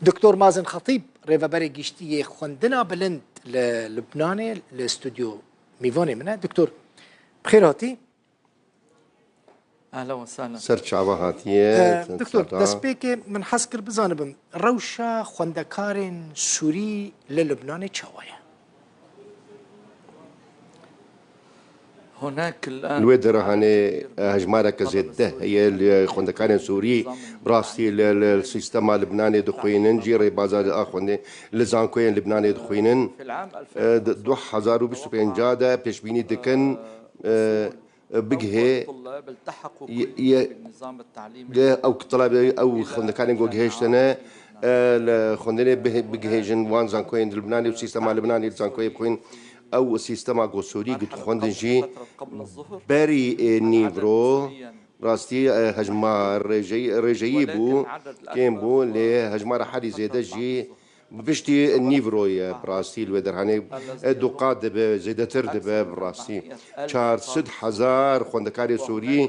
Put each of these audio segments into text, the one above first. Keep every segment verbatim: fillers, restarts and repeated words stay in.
Doktor Mazen Xetîb, rêveberê giştî yê xwendina bilind li Lubnanê, li stûdyo mîvanê min e. Doktor, bi xêr hatî. Ehlen we sehlen. Ser çava hatiye, Ee, sen Doktor, çava. Destpêkê min hez kir bizanibim, rewşa xwendekarên Sûrî li Lubnanê çawa ye? Li wê derê hanê, e, hejmareke zêde heye li xwendekarên Sûrî, bi rastî li, li sîstema Libnanê dixwînin, jî rêbaza a xwendê li zankoyên Libnanê dixwînin. E, di du hezar û bîst û pênc de pêşbînî dikin, e, bigihê ye, ye, ye, ew telebê, ew xwendekarên ku gihêştine, e, li xwendinê bih-, bigihêjin wan zankoyên di Libnanê û sîstema Libnanê li zankoyê bixwîn. Ew sîstema ku Sûrî ku dixwendin jî berî ê nîvro, rastî, e, hejmar rêjeyî, rêjeyî bû, kêm bû, lê hejmara herî zêde jî Bi piştî nîvro ye, bi rastî li wê derhanê, e, du qat dibe, zêdetir dibe, bi rastî. Çar sed hezar xwendekarê Sûrî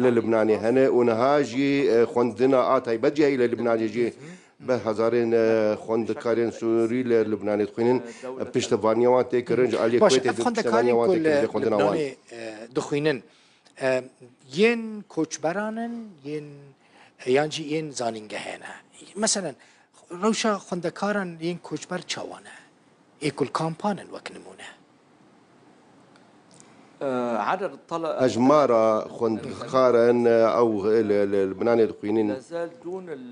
li Libnanê hene û niha jî, e, xwendina a taybet jî heye li Libnanê jî bi hezarên, e, xwendekarên Sûrî li Libnanê dixwînin, e, piştevaniya wan tê kirin, ji aliyê Baş, Kuwêtê ev de xwendekarên piştevaniya wan ku tê kirin li jê xwendina wan. Libnanê, e, dixwînin, Em, yên koçberan in, yên, yan jî yên zanîngehê ne? Meselen, rewşa xwendekaran yên koçber çawa ne? Ê ku li kampan in wek nimûne. Hejmara xwendekaran, ew li, li, li Libnanê dixwînin.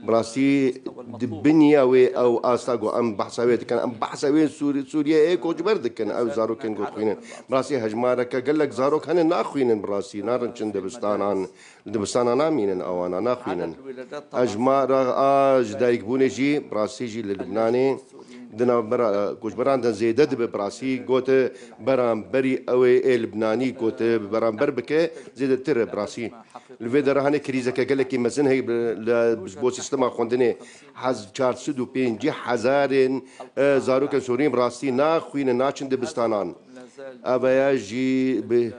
Bi rastî di biniya wê ew asta ku em behsa wê dikin, em behsa wê Sûri-, Sûriyeyê koçber dikin, ew zarokên ku dixwînin. Bi rastî hejmareke gelek zarok hene naxwînin bi rastî, narin çin dibistanan, li dibistana namînin ewana, naxwînin. Hejmara a ji dayikbûnê jî bi rastî jî li Libnanê di navbera koçberan de zêde dibe bi rastî, gote beramberî ew ê, ê Libnanî gote beramber bike zêdetir e bi rastî. Li vê derê hanê krîzeke gelekî mezin heye, li, ji bo sîstema xwendinê hez-, çar sed û pêncî hezarên, e, zarokên Sûrî bi rastî naxwînin, naçin dibistanan. Ev ya jî bi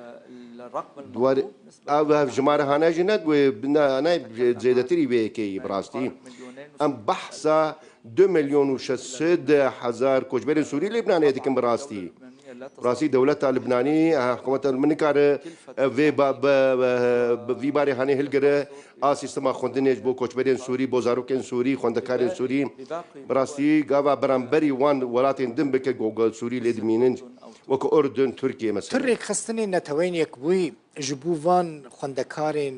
duwarê, ev, ev jimare hane jî ne, ne, ne zêdetirî vê yekê yî bi rastî. Em behsa du milyon û şeş sed hezar koçberên Sûrî Libnanê dikin bi rastî. Rastî dewleta Libnanî, hikûmeta min nikare, e, vê ba-, bi, bi, bi vî barê hanê hilgire, a sîstema xwendinê ji bo koçberên Sûrî, bo zarokên Sûrî, xwendekarên Sûrî, bi rastî gava beramberî wan welatên din bike ku, ku Sûrî lê dimînin, wek Urdun, Tirkiye mesela. Tu rêkxistinên Neteweyên Yekbûyî ji bo van xwendekarên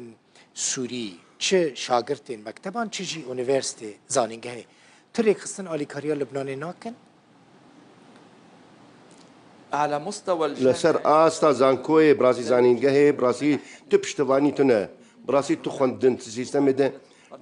Sûrî, çi şagirtên mekteban, çi jî unîversîtê, zanîngehê, tu rêkxistin alîkariya Libnanê nakin? Li ser asta zankoyê, bi rastî zanîngehê, bi rastî tu piştevanî tune. Bi rastî tu xwendin, tu sîstemê de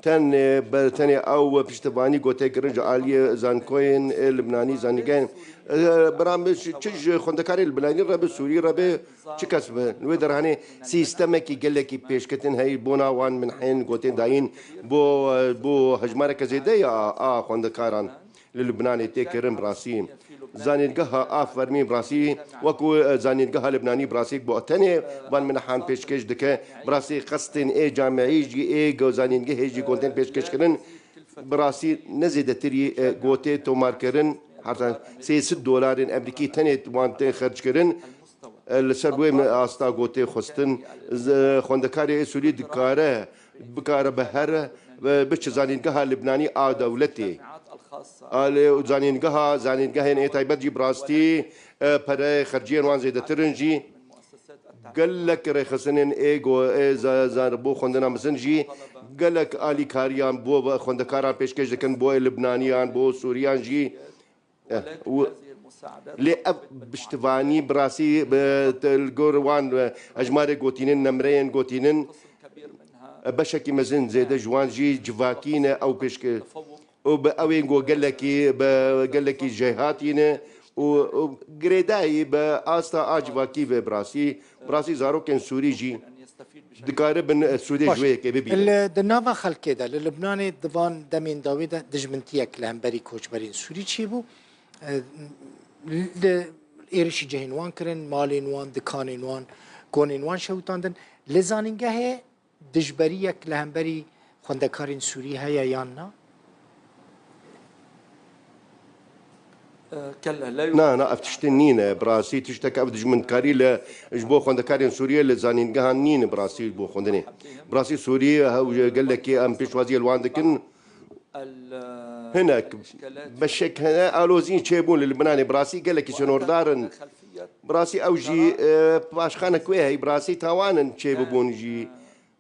tenê, ber-, tenê ew piştevanî gote kirin ji aliyê zankoyên ê Libnanî zanîngehên. E, bira min çi, çi ji xwendekarê Libnanî re be, Sûrî re be, çi kes be. Li wê derhanê sîstemekî gelekî pêşketin heye bona wan minhên gotên dayîn bo, bo hejmareke zêde ya a xwendekaran li Libnanê tê kirin bi rastî. Zanîngeha a fermî bi rastî, wekû, e, zanîngeha Libnanî bi rastî bo tenê van minahan pêşkêş dike, bi rastî qestên ê camiyeyî jî ê go zanîngehê jî gotên pêşkêş kirin, bi rastî ne zêdetirî, e, gotê tomar kirin, heta sê sed dolarên Emerîkî tenê wan tên xerc kirin. E, li ser wê me asta gotê xwestin, z-, xwendekarê Sûrî dikare, bikare bi here, bi, biçe zanîngeha Libnanî a dewletê. A lê û zanîngeha, zanîngehên ê taybet jî bi rastî, e, pereyê xerciyên wan zêdetir in jî. Gelek rêxistinên ê go, ê za-, za-, bo xwendina mezin jî gelek alîkariyan bo xwendekaran pêşkêş dikin, bo ê Libnaniyan, bo Sûriyan jî. Eh, û lê ev piştivanî bi rastî, bi, te, li gor wan, e, hejmarê gotînin, nemreyên gotînin, e, beşekî mezin zêde ji wan jî civakî ne ew pêşke-, û bi ewên go gelekî, bi gelekî jêhatî ne û, û girêdayî bi asta a civakî ve bi rastî, bi rastî zarokên Sûrî jî dikaribin, e, sûdê ji wê yekê bibînin. Li, di nava xelkê de, li Libnanê di van demên dawî de dijmintiyek li hemberî koçberên Sûrî çêbû. E, li êrişî cihên wan kirin, malên wan, dikanên wan, konên wan şewitandin. Li zanîngehê dijberiyek li hemberî xwendekarên Sûrî heye yan na? Na, na, ev tiştê nîne. Bi rastî tiştek ev dijminkarî li, ji bo xwendekarên Sûriyê li zanîngehan nîne, bi rastî ji bo xwendinê. Bi rastî Sûrî, hew, gelekî em pêşwaziyê li wan dikin. Hinek beşek hene alozîn çêbûn li Libnanê. Bi rastî gelekî sînordar in. Bi rastî ew jî, e, paşxanek wê heyî, bi rastî tawan in çêbibûn jî.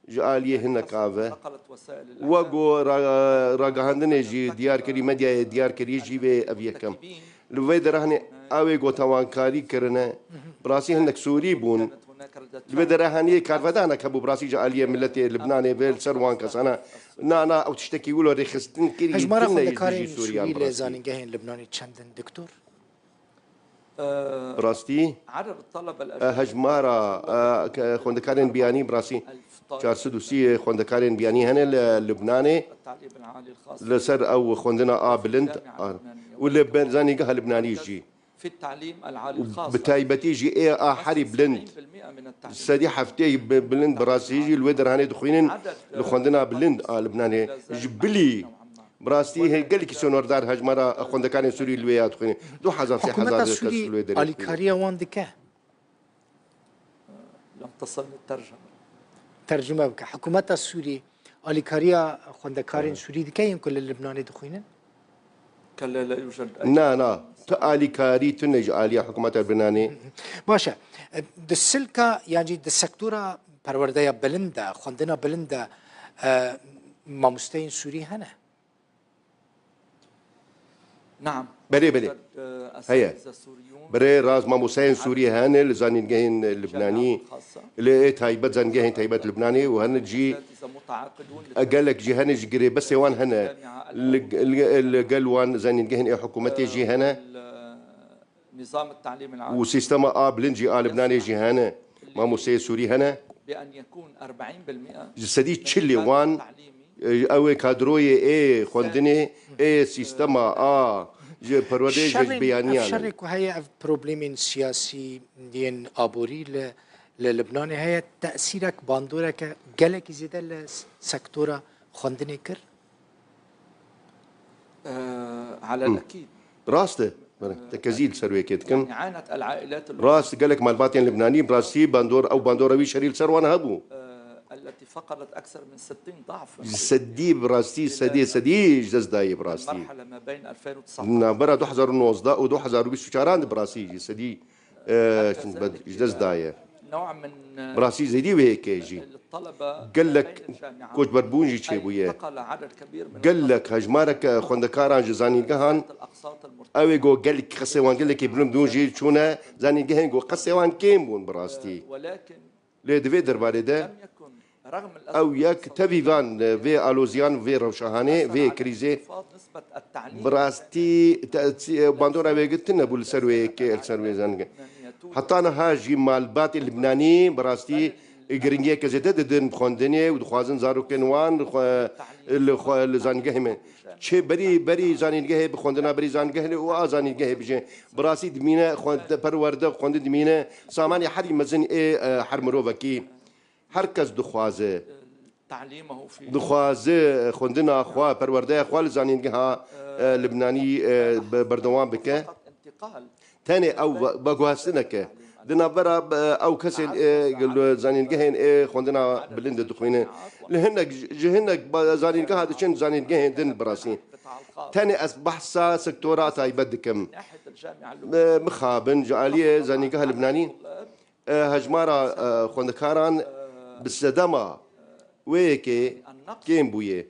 Ji aliyê hinek a ve. Wek ku ra-, ragihandinê jî diyar kirî, medyayê diyar kirî jî vê ev yekem. Li vê derehne ew ê ku tawankarî kirine, bi rastî hinek Sûrî bûn. Li vê derehaniyê karvedanek hebû, bi rastî ji aliyê miletê Libnanê ve li ser wan kesana. Na, na, ew tiştekî wilo rêxistin kirî Hejmara tune xwendekarên dijî Sûriyan, Sûrî bi li rastî. Zanîngehên Libnanê çend in, doktor? Bi rastî, e, hejmara, e, ke-, xwendekarên biyanî, bi rastî çar sed û sî xwendekarên biyanî hene li Libnanê, li ser ew xwendina a bilind, a, û li ben-, zanîngeha Libnanî jî. Û bi taybetî jî ê a herî bilind, sedî heftê bi-, bilind, bi rastî jî li wê derhanê dixwînin li xwendina bilind a Libnanê. Ji bilî Bi rastî hê gelekî sînordar hejmara xwendekarên Sûrî li wê ya dixwînin. Du hezar, sê hezar kes li wê derê dixwînin. Hikûmeta Sûrî alîkariya wan dike? Tercüme bike. Hikûmeta Sûrî alîkariya xwendekarên Sûrî dike yên ku li Libnanê dixwînin? Na, na. Tu alîkarî tune ji aliya hikûmeta Libnanê. Baş e. Di silka, yan jî di sektora perwerdeya bilind de, xwendina bilind de, e, mamosteyên Sûrî hene? Belê, belê. Heye. Belê, rast, mamosteyên Sûrî hene li zanîngehên Libnanî, li ê taybet, zanîngehên taybet Libnanê û hene jî, e, gelek jî hene ji girêbestê wan hene. Li, li, li gel wan zanîngehên ê hikûmetê jî hene. Û sîstema a bilind jî a Libnanê jî hene. Mamosteyê Sûrî hene. Ji sedî çilê wan, e, ew ê kadroyê ê xwendinê, ê sîstema a ji perwerdeyê ji beyaniyan in. Şerê ku heye, ev problemên siyasî yên aborî li, li Libnanê heye, tesîrek, bandoreke gelekî zêde li s-, sektora xwendinê kir? Rast e. Belê, tekezî li ser wê yekê dikim. Rast, gelek malbatên Libnanî, bi rastî bandor, ew bandora wî şerî li ser wan hebû. Ji sedî, bi rastî, sedê sedî ji dest dayê, bi rastî. Navbera du hezar û nozdeh û du hezar û bîst û çaran de, bi rastî, ji sedî, e, ji dest daye. Bi rastî zêdî wê yekê jî. Gelek koçberbûn jî çêbûye. Gelek hejmarek xwendekaran ji zanîngehan, ew ê ku gelek qesê wan gelekî bilind bûn jî çûne zanîngehên ku qesê wan kêm bûn bi rastî. Lê di vê derbarê de ew yek tevî van vê aloziyan, vê rewşa hanê, vê krîzê, bi rastî te-, bandora wê tune bû li ser wê yekê, li ser wê zanîngehê. Heta niha jî malbatê Libnanî bi rastî giringiyeke zêde didin xwendinê û dixwazin zarokên wan xwe, li xwe, li zanîngehê me. Çê berî, berî zanîngehê, bi xwendina berî zanîngehê û a zanîngehê bijî. Bi rastî dimîne xwe-, perwerde, xwendin dimîne samanê herî mezin ê, e, her mirovekî. Her kes dixwaze, dixwaze xwendina xwe, perwerdeya xwe li zanîngeha, e, Libnanî, e, be-, berdewam bike. Tenê ew ve-, veguhestineke. Di navbera, e, ew kesên, e, li zanîngehên, e, xwendina bilind dixwînin. Li hinek, ji hinek ba-, zanîngeha diçin zanîngehên din bi rastî. Tenê ez behsa sektora taybet dikim. E, mixabin ji aliyê zanîngeha Libnanî, e, hejmara, e, xwendekaran bi sedema wê yekê kêm bûye.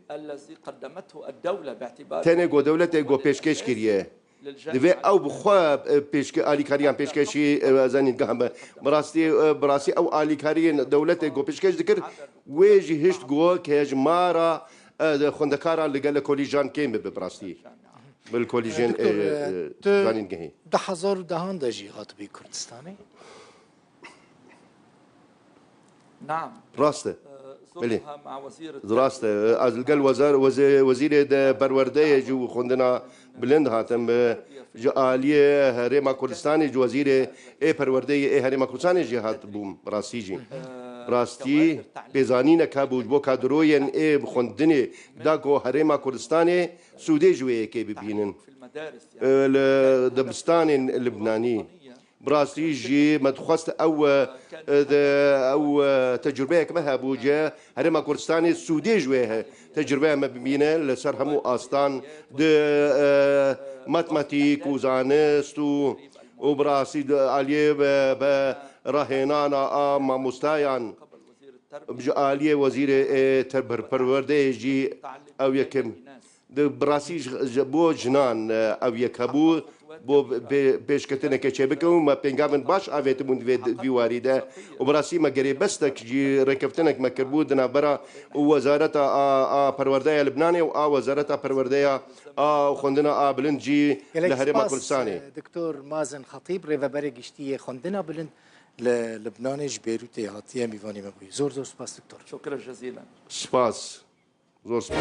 Tenê ku dewletê ku pêşkêş kiriye. Divê ew bi xwe, e, pêşke-, alîkariyan pêşkêşî, e, zanîngehan be. Bi rastî, e, bi rastî ew alîkariyên dewletê ku pêşkêş dikir, wê jî hişt ku hejmara, e, xwendekaran li gele kolîjan kêm bibe bi rastî. Bil kolîjên, e, doktor, e, e, tu zanîngehê. Du hezar û dehan de jî hatibî Kurdistanê? Rast e. Belê. Rast e. Ez li gel wezar-, wezê-, wezîrê de perwerdeyê jî û xwendina bilind hatim. E, ji aliyê Herêma Kurdistanê, ji wezîrê ê perwerdeyê ê Herêma Kurdistanê jî hat bûm, rastî jî. Rastî, pêzanînek hebû ji bo kadroyên ê bi xwendinê da ku Herêma Kurdistanê sûdê ji wê yekê bibînin. E, li dibistanên Libnanî. Bi rastî jî me dixwest ew, e, de, ew, e, tecrubeyek me hebû, ji Herêma Kurdistanê sûdê ji wê he-, tecrubeya me bibîne li ser hemû astan, di, e, matematîk û zanist û, û bi rastî di aliyê be, be rahênana a mamostayan, ji aliyê wezîrê, e, te-, per-, perwerdeyê jî ew yekim. Di, bi rastî ji, ji, bo jinan, e, ew yek hebû, bo pê-, pêşketineke çêbike û me pêngavên baş avêtibûn di vê, vî warî de. Û bi rastî me gerê bestek jî rêkeftinek me kiribû di navbera û Wezareta a, a Perwerdeya Libnanê û a Wezareta Perwerdeya a Xwendina a Bilind jî Gelek li Herêma spas, Kurdistanê. e, Doktor Mazen Xetîb, Rêveberê Giştî yê Xwendina Bilind li Libnanê ji Beyrûtê hatiye mîvanî me bûye. Zor zor spas, Doktor. شكرا جزيلا. Spas. Zor spas.